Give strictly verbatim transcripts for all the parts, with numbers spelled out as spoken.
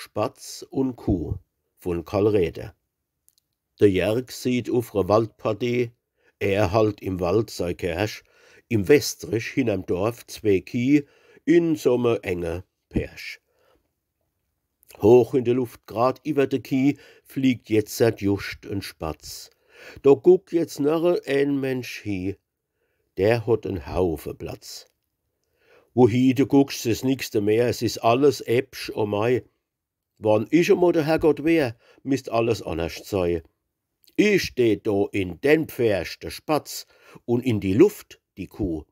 Spatz un Kuh vun Karl Räder. De Jörg sieht uf re Waldpartie, er halt im Wald sei Kerch, im Westrich hinnerm Dorf zwee Kieh in so me enge Perch. Hoch in de Luft, grad iwwer de Kieh, fliegt jetzert just en Spatz. Do guck jetzt nor en Mensch hi, der hot en Haufe Platz. Wohi de gucksch, s is nix de mehr, s is alles ebsch, o mei. Wann ich emol de Herrgott wär, misst alles annerscht sei. Ich steh do in den Pferch, de Spatz, un in die Luft, die Kuh.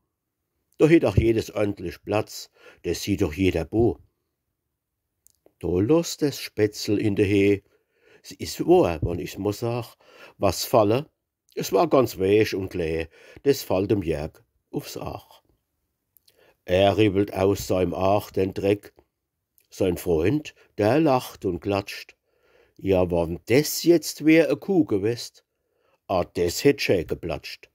Do hätt ach jedes ordentlich Platz, des sieht doch jeder Bu. Do losst des Spätzel in de Heh, s is wohr, wann ich's mol sag, was falle, es war ganz weech un klä, des fallt dem Jörg ufs Aach. Er riwwelt aus seim Aach den Dreck. Sein Freund, der lacht un klatscht. Ja, wann des jetzt wär e Kuh gewest, ah, des hätt schä geplatscht.